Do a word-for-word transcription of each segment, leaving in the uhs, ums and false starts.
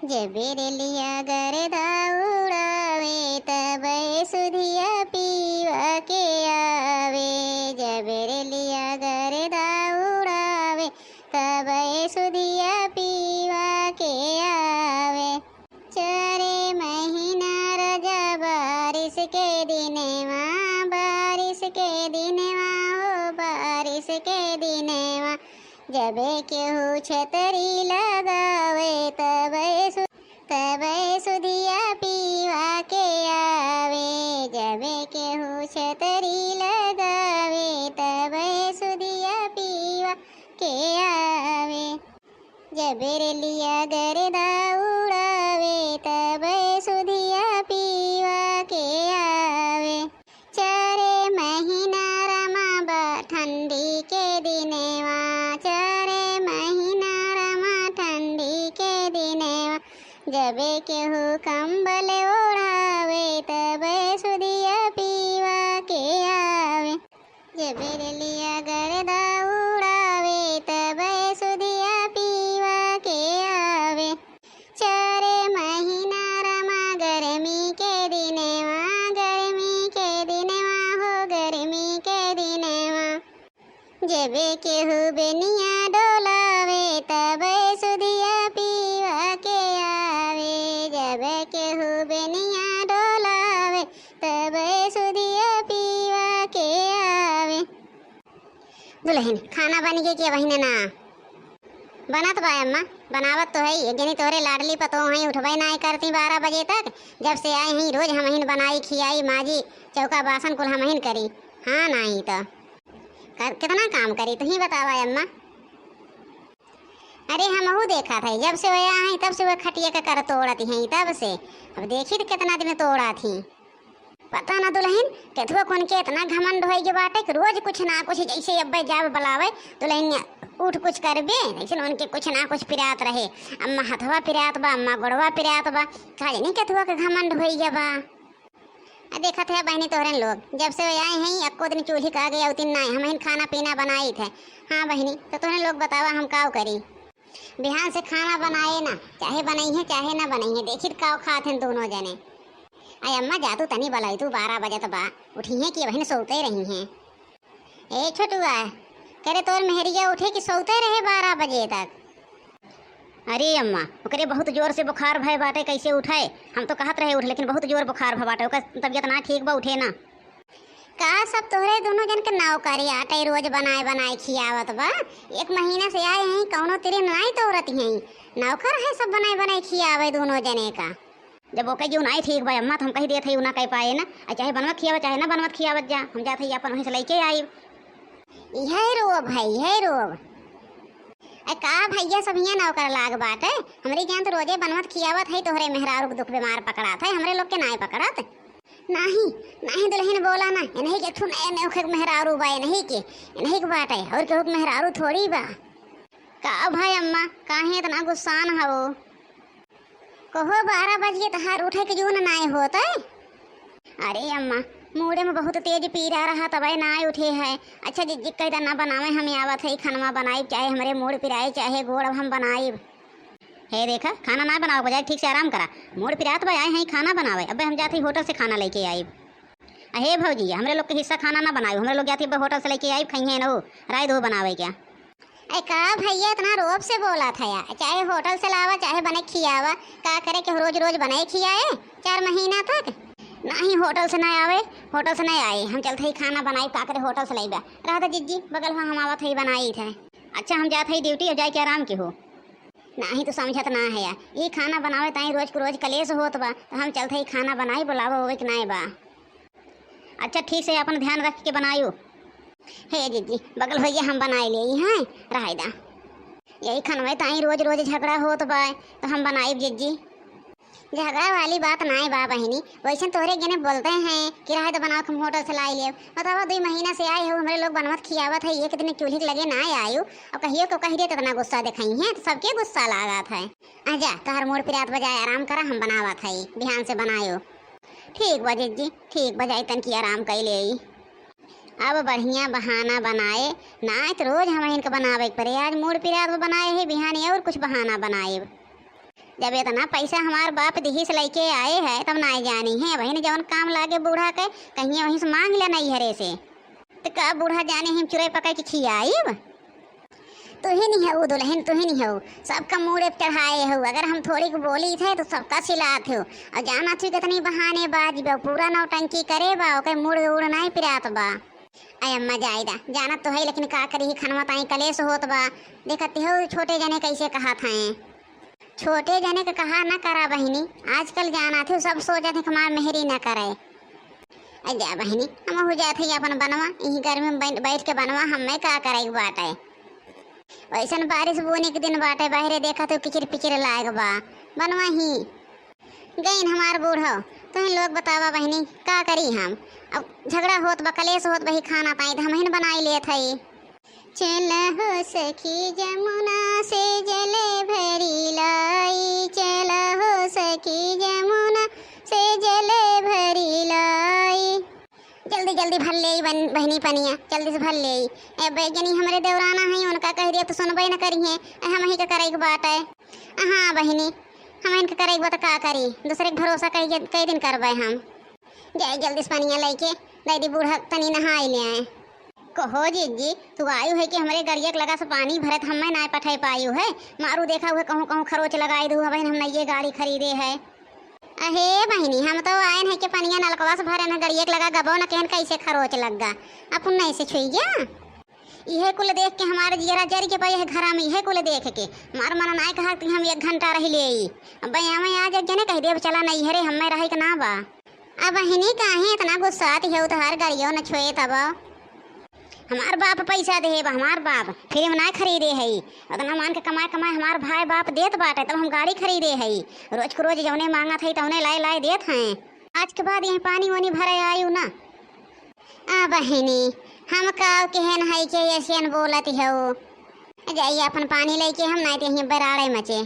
जब रेलिया गरदा उड़ावे, तब सुधिया पीवा के आवे। जब रेलिया गरदा उड़ावे, तब सुधिया पीवा के आवे। चारे महीना राजा बारिश के दिनवा, बारिश के दिनवा हो, बारिश के दिनवा। जबे केहू छतरी लगावे, तबे सु-, तबे सुधिया पीवा के आवे। जबे केहू छतरी लगावे, तबे सुधिया पीवा के आवे। जबे रेलिया गरदा उड़ावे, तबे सुधिया पीवा के आवे। चारे महीना रमा बा ठंडी के दिनेवा, चारे महीना रमा ठंडी के दिनेवा। जबे केहू कंबल ओढ़ावे, तबे सुधिया पीवा के आवे। जबे रेलिया गरदा उड़ावे, तबे सुधिया पीवा के आवे। चारे महीना रमा गर्मी के दिनेवा, गर्मी के दिनेवा हो, गर्मी के दिनेवा। जबे केहू बेनिया डोलावे, तबे सुधिया पीवा के आवे। जबे केहू बेनिया डोलावे, तबे सुधिया पीवा के आवे। दुलहिन, खाना बन गए कि अबहिन ना? बनत बा अम्मा, बनावत तो है। एक जनी तोहरे लाडली पतोह हैं, उठबे नाय करती बारह बजे तक। जब से आए हैं रोज हमहिन बनाई खियाई माजी, चौका बासन कुल हमहिन करी। हाँ नाई तो कर, कितना काम करी तुही बतावा अम्मा। अरे हमहू देखत है, जब से वह आए हैं तब से वह खटिया के कर तोड़त हैं, तब से। अब देखी तो कितना दिन तोड़ा थी। पता ना दुलहिन, केथुआ कुन के इतना घमंड होई के बाटे कि रोज कुछ ना कुछ, जैसे अब्बे जाब बुलावे, दुलहिन उठ कुछ करबे, जैसे उनके कुछ ना कुछ पिरात रहे। अम्मा हथवा पिरात बा, अम्मा गोड़वा पिरात बा, का जानी केथुआ के घमंड होई गया बा। आ देखत है बहिनी तोहरन लोग, जब से आए हैं अक्को दिन चूल्ही का गया उतिन नाय, हमहिन खाना पीना बनाई थे। हाँ बहिनी, तो तोहरन लोग बतावा हम काव करी? बिहान से खाना बनाए ना, चाहे बनई है चाहे ना बनई है, देखी काव खात हैं दोनों जने। अय अम्मा, जा तू तनी बलाई तू, बारह बजत बा, उठी हैं कि अबहिन सोते रही हैं। ए छोटुआ, करे तोर मेहरिया उठे कि सोते रहे बारह बजे तक? अरे अम्मा, ओकरे बहुत जोर से बुखार भय बाटे, कैसे उठे? हम तो कहत रहे उठ, लेकिन बहुत जोर बुखार भय बाटे, ओकर तबियत ना ठीक बा, उठे ना। का सब तोहरे दोनों जन के नौकरी आटे, रोज बनाए बनाए खियावत बा? एक महीना से आए हैं, कौनो तिरिन नाई तोरत हैं, नौकर है सब बनाए बनाए खियावे दोनों जने का। जब ओके जो नाई ठीक बा अम्मा, तो हम कही देत है, उ ना कह पाए ना। आ चाहे बनवत खियावत, चाहे ना बनवत खियावत जा, हम जात है अपन वहीं से लेके आइब। इहे रोब है, इहे रोब। ए का भैया, सब हियां नौकर लाग बाटे। हमरी जान तो रोजे बनवत खियावत है, तोहरे मेहरारू के दुख बीमार पकड़ात है, हमरे लोग के नाई पकड़त। नाही, नाही दुलहिन बोला ना, इन्हीं के ठुन ए नौखे के मेहरारू बा, इन्हीं के, इन्हीं के बाटे, और केहू के मेहरारू थोड़ी बा। का भाई अम्मा, काहे इतना गुस्सान हवो? कहो, बारह बज गए, तहार उठे के जून नाय होत है? अरे अम्मा, मूड़े में बहुत तेज पीरा रहा, तबे नाय उठे है। अच्छा जिज्जी, कह दे ना बनावे, हम आवत है, खनवा बनाइब, चाहे हमरे मूड़ पिराए, चाहे गोड़, अब हम बनाइब। हे देखा, खाना ना बनावे बजाय ठीक से आराम करा। मूड़ पिरात बा, आए हैं खाना बनावे, अबे हम जात है होटल से खाना लेके आइब। अहे भौजी, हमरे लोग के हिस्सा खाना ना बनाइब, हमरे लोग जात है अबे होटल से लेके आइब, खइहें ना, राय दो बनावे क्या। ए का भैया, इतना रोब से बोला था यार? चाहे होटल से लावा, चाहे बने खियावा, का करे के रोज रोज बने खियाए चार महीना तक? नहीं, होटल से ना आवे, होटल से ना आए, हम चलत ही खाना बनाई, का करे होटल से लइबा। रह दे जिज्जी, बगल में हम आवत ही बनाई थे। अच्छा, हम जात ही ड्यूटी, अब जाए के आराम के हो। नहीं, तू समझत ना है यार, ई खाना बनावे ताई रोज के रोज कलेश होत बा, तो हम चलत ही खाना बनाई, बुलावा होवे के नाय बा। अच्छा, ठीक से अपन ध्यान रख के बनायु। हे जिज्जी, बगल भैया हम बनाए ले हैं, रहाई दा। यही खनवे ताई रोज रोज झगड़ा होत बा, तो हम बनाइब जिज्जी। झगड़ा वाली बात नाय बा बहिनी, वैसे तोहरे गने बोलते हैं कि रहे तो बनाओ, हम होटल से लाई लेब। बतावा, दुई महीना से आए हो, हमरे लोग बनवत खियावत है, एक दिन चूल्ही के लगे ना आयु, और कहियो को कह दे तो इतना गुस्सा दिखाई है, तो सबके गुस्सा लागत है। आ जा, तोहर मूड़ पिरात बजाए आराम करा, हम बनावत है, बिहान से बनायो। ठीक बा जिज्जी, ठीक बा, जाई तनकी आराम कई लेई। अब बढ़िया बहाना बनाए, नाय तो रोज हमहिन के बनावे के पड़े। आज मूड़ पिरात बा बनाए है, बिहान और कुछ बहाना बनाए। जब इतना पैसा हमार बाप दिहिस लइके आए है, तब नाय जानी है। वही ने जवन काम लागे बूढ़ा के, कहिए वहीं से मांग ले नैहरे से। त का बूढ़ा जाने हम चुरई पकड़ के खियाइब? तुहिन हऊ दुलहिन, तुहिन हऊ, सबका मूड़े पे चढ़ाए हऊ। अगर हम थोड़ी को बोली थे तो सबका सिलात हऊ। और जाना थी कितनी बहानेबाज बा, पूरा नौटंकी करे बा, ओके मूड़ उड़ नाय पिरात बा। अय अम्मा जाए दा, जानत तो है, लेकिन का करी, खनवा ताई कलेश होत बा। देखत हो छोटे जने कैसे कहत हैं। छोटे जने के कहा न करा बहिनी, आजकल जानत हो सब सोचत है कि हमार मेहरी न करे। अय जा बहिनी, हम हो जात है अपन बनवा, यही गर्मी में बैठ, बैठ के बनवा, हमें का करे के बाटे। वैसन बारिश बूनी के दिन बाटे, बाहरे देखत हो किचिर पिचिर लाग बा, बनवा ही। गईन हमार बूढ़ो, तुम लोग बतावा बहिनी, का करी हम? अब झगड़ा होत बा, कलेश होत बा, ही खाना ताई त हमहिन बनाई लेत हई। चल हो सखी जमुना से जल भरी लाई, चल हो सखी जमुना से जल भरी लाई। जल्दी जल्दी भर ले बन-, बहिनी पनिया, जल्दी से भर ले। ए बैगनी हमरे देवराना है, उनका कह दिया तो सुनबे न करिए। ए हम ही के करे के बात है। हाँ बहिनी, हम इनके करे के बात का करी, दूसरे के भरोसा कई, कई दिन करबे हम। जाए जल्दी से पनिया लेके, दे दी बूढ़ा तनी नहाई ले आए। कहो जिज्जी, तू आयु है कि हमरे गड़िया के लगा से पानी भरत हमें ना पठे पायु है। मारू देखा हुए कहूँ कहूँ खरोच लगाई दू, हमें हम नइये गाड़ी खरीदे है। अहे बहिनी, हम तो आयन है कि पनिया नलकवा से भरे न गड़िया के लगा गबो न केहन कैसे खरोच लग गा। अपन नहीं से छुई गया। इहे कुल देख के हमार जियरा जरि के पड़े है घरा में, इहे कुल देख के। मार मन नाय कहा कि हम एक घंटा रह ले आई। अब आवे आज एक जने कह देब चला नैहरे, हमें रहे के ना बा। अब बहिनी काहे इतना गुस्सात हो, तोहार गड़ियो न छुए तब। हमार बाप पैसा दे बा, हमार बाप फिल्म ना खरीदे है, उतना मान के कमाए कमाए हमार भाई बाप देत बाटे तब हम गाड़ी खरीदे है। रोज के रोज जौने मांगत है तौने लाए लाए देत हैं। आज के बाद यहीं पानी वानी भरे आयु ना। आ बहिनी, हम काव केहन है के ऐसेन बोलत हो? जाइए अपन पानी लेके, हम नाय ते यहीं बराड़े मचे।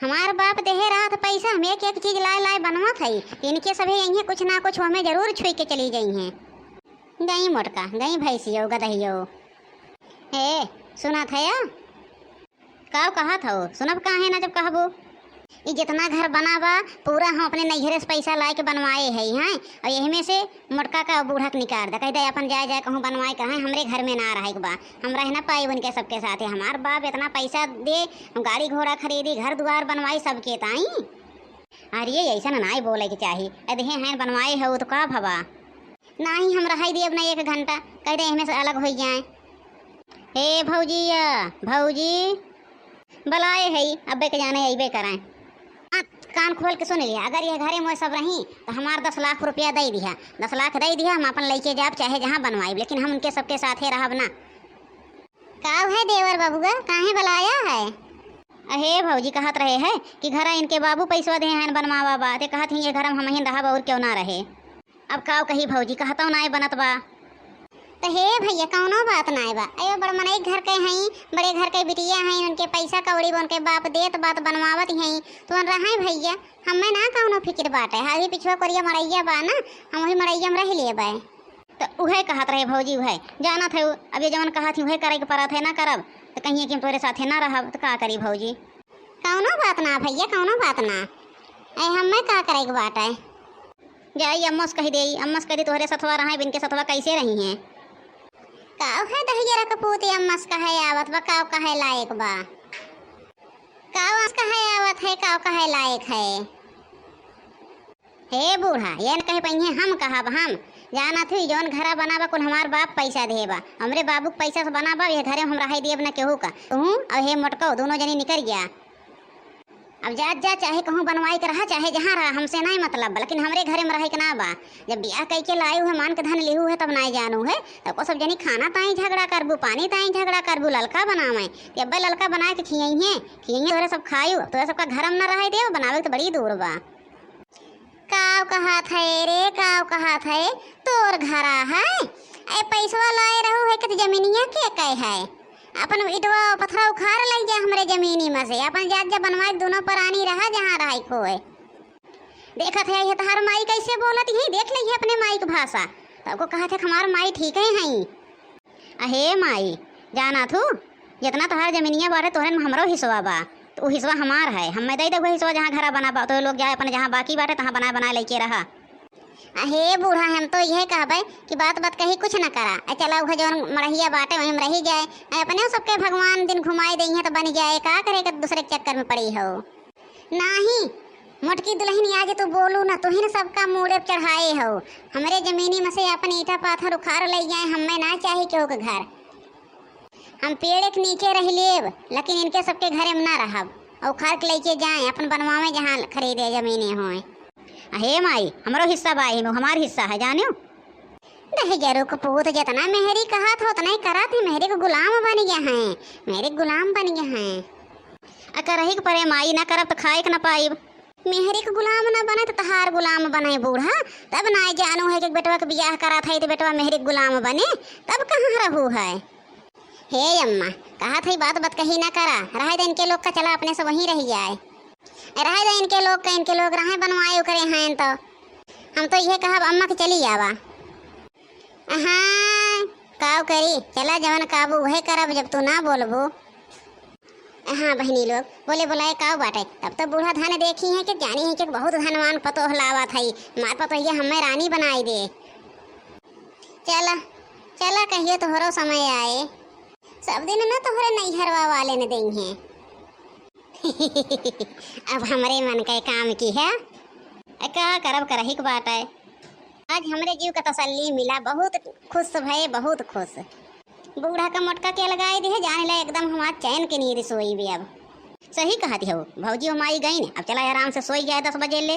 हमार बाप देहे रहत पैसा, हम एक एक चीज लाए लाए बनवत है। इनके सभी यहीं कुछ ना कुछ हमें जरूर छुई के चली जाई हैं। गई मोटका, गई भैंसियो, गदहियो। ए, सुनत है या? काव कहत हो? सुनब काहे ना जब कहबो। ई जितना घर बना बा, पूरा हम अपने नैहरे से पैसा लाए के बनवाए है, हैं? और यही में से मोटका का बूढ़ा के निकाल दे, कह दे अपन जाए जाए कहूँ बनवाए के रहे, हमरे घर में ना रहे के बा, हम रह ना पाई उनके सबके साथे। हमार बाप इतना पैसा दे, हम गाड़ी घोड़ा खरीदी, घर दुआर बनवाई सबके ताई। अरे ऐसा ना नाई बोले के चाही, अरे हैं बनवाए हो तो का भवा? नाही हम रहाई देब ना एक घंटा, कह दे एहमे से अलग होई जाए। हे भौजी, या भौजी, बलाए है, अब्बे के जाने अइबे कराए। हाँ, कान खोल के सुन लिया, अगर ये घरे मोए सब रही तो हमार दस लाख रुपया दे दिया, दस लाख दे दिया, हम अपन लेके जाब चाहे जहाँ बनवाइब, लेकिन हम उनके सबके साथे रहब ना। का है देवर बबुआ, काहे बलाया है? अहे भौजी कहत रहे है कि घरा इनके बाबू पैसवा दे हैं बनवावा बा, ते कहत ही ये घर में हमहिन रहब और क्यों ना रहे। अब काव कही भौजी, कहतौ नाय बनत बा। त हे भैया, कौनो बात नाय बा। अयो, बड़ मनई घर के हई, बड़े घर के बिटिया हई, उनके पैसा कौड़ी बा, उनके बाप देत बा त बनवावत हई। तुहन रहाई भैया, हमें ना कौनो फिकिर बाटे। अभी पिछुआ कोरिया मड़ैया बा ना, हम वही मड़ैया में रह लेबे। त उहे कहत रहे भौजी, उहे जानत है, अब ये जवन कहत ही उहे करे के परत है, ना करब त कहिए कि हम तोरे साथे ना रहब, त का करी भौजी? कौनो बात ना भैया, कौनो बात ना। ऐ हमें का करे के बाटे? जाई अम्मा से कह देई, अम्मा से कह दी तोहरे सथवा रहे, बिन के सथवा कैसे रही हैं? काव है दहिजरा कपूती अम्मा से कहे आवत बा, काव कहे लायक बा? काव से कहे आवत है, काव कहे लायक है? हे बूढ़ा, ये न कहे पहिए हम कहब हम। जानत हुई जौन घरा बना बा कुल हमार बाप पैसा दे बा। हमरे बाबू के पैसा से बना बा, ये घरे में हम रहे देब न केहू का। तू और हे मोटको दोनों जनी निकल गया। अब जात जा, चाहे कहूँ बनवाई के रहा, चाहे जहाँ रहा, हमसे नहीं मतलब बा, लेकिन हमरे घरे में रहे के ना बा। जब बियाह कई के लायू है, मान के धन लिहू है, तब नाय जानू है, तब को सब जनी खाना ताई झगड़ा करबू, पानी ताई झगड़ा करबू, ललका बनावे। ते अब्बे ललका बनाए के खियई है, खियई है, तोहरे सब खायू, तोहरे सबका घर में ना रहे देव, बनावे के तो बड़ी दूर बा। काव कहत है रे, काव कहत है? तोर घरा है? ए पैसवा लाए रहू है कि जमीनिया के कहे है? अपन इटवा पथरा उखाड़ लग जा हमरे जमीनी में से, अपन जात जा बनवाए दोनों परानी रहा जहाँ रहे खोए। देखत है ये तहार माई कैसे बोलत ही, देख लइहे अपने माई के भाषा। तब को कहत है हमार माई ठीक है, हैं। अहे माई, जाना थू, जितना तोहार जमीनिया बाटे तोहरे में हमरो हिस्सा बा। तो उ हिस्सा हमार है, हमें दे दे उ हिस्सा, जहाँ घरा बनाबा, तो लोग जाए अपने जहाँ बाकी बाटे, तहाँ बनाए बनाए लइके रहा। अहे बूढ़ा, हम तो यह कहबे कि बात बात कही कुछ न करा। ए, चला उहे जौन मड़हिया बाटे, वहीं में रही जाए। ए, अपने सबके भगवान दिन घुमाई देइहें तो बन जाए, का करे के दूसरे के चक्कर में पड़ी हो। नाही, मोटकी दुलहिन, आज तू बोलू ना, तुहिन सबका मूड़े पे चढ़ाए हो। हमरे जमीनी में से अपन ईटा पाथर उखाड़ ले जाए, हमें ना चाही केहू के घर। हम पेड़ के नीचे रह लेब, लेकिन इनके सबके घरे में ना रहब। और उखाड़ के लेके जाए, अपन बनवावे जहाँ खरीदे जमीने होए। अहे माई, हमरो हिस्सा बा एहिमे, हमार हिस्सा है, जानियो। दहिजरू के पूत, जितना मेहरी कहत हो, उतना ही करत है, मेहरी के गुलाम बन गया है, मेहरी के गुलाम बन गया है। आ करही के परे माई, ना करब त खाए के ना पाइब। मेहरी के गुलाम ना बने त तहार गुलाम बने बूढ़ा, तब ना जानू है कि बेटवा के बियाह करत है त बेटवा मेहरी के गुलाम बने, तब कहाँ रहू है। हे अम्मा, कहत है बात बात कही ना करा, रहे दे इनके लोग का, चला अपने से वहीं रह जाए। रहे दे इनके लोग का, इनके लोग रहे बनवाए ओकरे हैं तो। हम तो यह कहब अम्मा के चली आवा। हाँ, काव करी, चला जवन काबू वहे करब, जब तू ना बोलबू। हाँ बहिनी लोग, बोले बोलाए काव बाटे, तब तो बूढ़ा धन देखी है कि जानी है कि बहुत धनवान पतोह लावत है, मार पतोहिया हमें रानी बनाई दे। चला, चला कहियो तोहरो समय आए, सब दिन न तोहरे नैहरवा वाले न देइहें। अब हमरे मन के काम की है। ए, का करब, करही के बाटे। आज हमरे जीव का तसल्ली मिला, बहुत खुश भए, बहुत खुश। बूढ़ा का मोटका के लगाई दिहे, जान ले एकदम हमार चैन के नींद सोई बे अब। सही कहत हो भौजी, हम आई गई ने, अब चला आराम से सोई जाए दस बजे ले।